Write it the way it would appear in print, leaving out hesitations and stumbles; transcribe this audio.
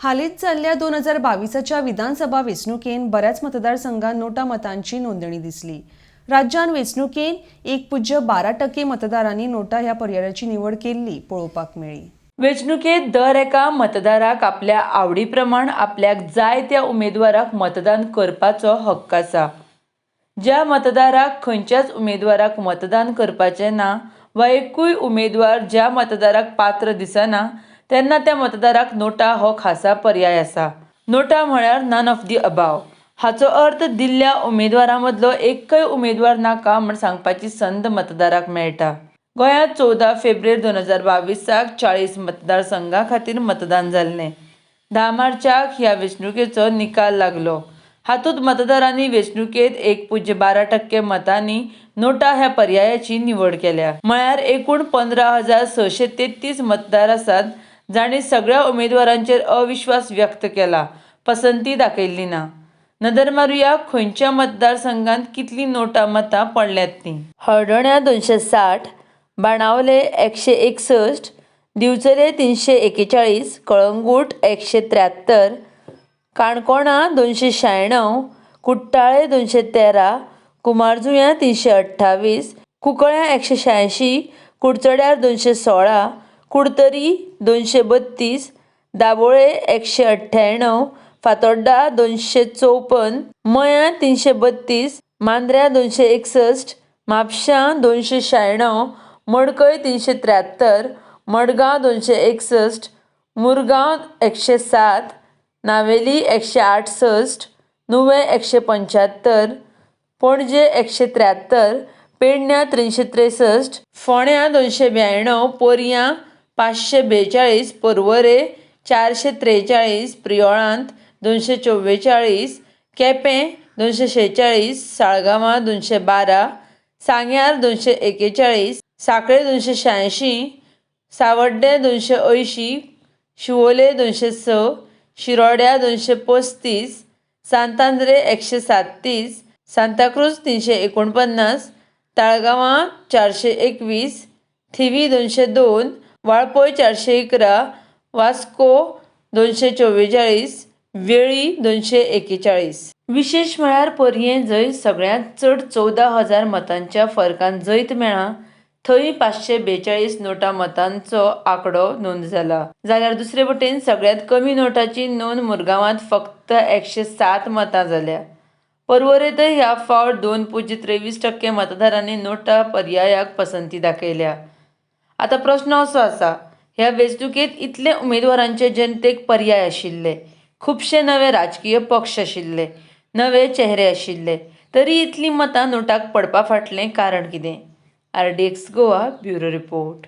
हालींच जाल्ल्या 2022च्या विधानसभा वेंचणुकेन बऱ्याच मतदारसंघात नोटा मतांची नोंदणी दिसली. राज्यान वेंचणुकेन 1.12% मतदारांनी नोटा ह्या पर्यायाची निवड केल्ली पळोवपाक मेळ्ळी. वेंचणुकेंत दर एका मतदाराक आपल्या आवडी प्रमाण आपल्याक जाय त्या उमेदवाराक मतदान करपाचो हक्क आसा. ज्या मतदाराक खंयच्याच उमेदवाराक मतदान करपाचें ना वा एकूय उमेदवार ज्या मतदाराक पात्र दिसना तेन्ना त्या मतदाराक नोटा हो खासा पर्याय आसा. नोटा म्हळ्यार नन ऑफ the above. हाचो अर्थ दिल्ल्या उमेदवारां मदलो एकय उमेदवार नाका म्हूण सांगपाची संद मतदाराक मेळटा. गोंयांत 14 फेब्रेर 2022 40 मतदारसंघां खातीर मतदान जाल्लें. 10 मार्चाक ह्या वेंचणुकेचो निकाल लागलो. हातूंत मतदारांनी वेंचणुकेंत 1.12% मतांनी नोटा ह्या पर्यायाची निवड केल्या. म्हळ्यार एकूण 15,633 मतदार आसात जांणी सगळ्या उमेदवारांचेर अविश्वास व्यक्त केला, पसंती दाखयल्ली ना. नदर मारुया खंयच्या मतदारसंघांत कितलीं नोटा मतां पडल्यांत तीं. हळदोण्या 260, बाणावले 161, दिवचले 341, कळंगूट 173, काणकोणा 296, कुट्टाळे 213, कुमारजुंव्यां 328, कुंकळ्यां 186, कुडचड्यार 216, कुडतरी 232, दाबोळे 198, फातोड्डा 254, मयां 332, मांद्र्यां 261, म्हापशां 296, मडकय 373, मडगांव 261, मुरगांव 107, नावेली 168, नुवें 175, पणजे 173, पेडण्यां 363, फोंड्यां 292, पोरयां 542, पर्वरे 443, प्रियोळांत 244, केपें 246, साळगांवां 212, सांग्यार 241, सांखळे 286, सावड्डें 280, शिवोले 206, शिरोड्या 235, सांतांद्रे 137, सांताक्रूज 349, ताळगांवां 421, थिवी 202, वाळपय 411, वास्को 244, वेळ्ळी 241. विशेश म्हळ्यार पर्यें जंय सगळ्यांत चड 14,000 मतांच्या फरकान जैत मेळ्ळां थंय 542 नोटा मतांचो आंकडो नोंद जाला. जाल्यार दुसरे वटेन सगळ्यांत कमी नोटाची नोंद मुरगांवांत फक्त 107 मतां जाल्या. पर्वरेंतय ह्या फावट 2.23% मतदारांनी नोटा पर्यायाक पसंती दाखयल्या. आतां प्रस्न असो आसा, ह्या वेंचणुकेंत इतले उमेदवारांचे जनतेक पर्याय आशिल्ले, खुबशे नवे राजकीय पक्ष आशिल्ले, नवे चेहरे आशिल्ले, तरी इतलीं मतां नोटाक पडपा फाटलें कारण कितें? RDX Goa bureau report.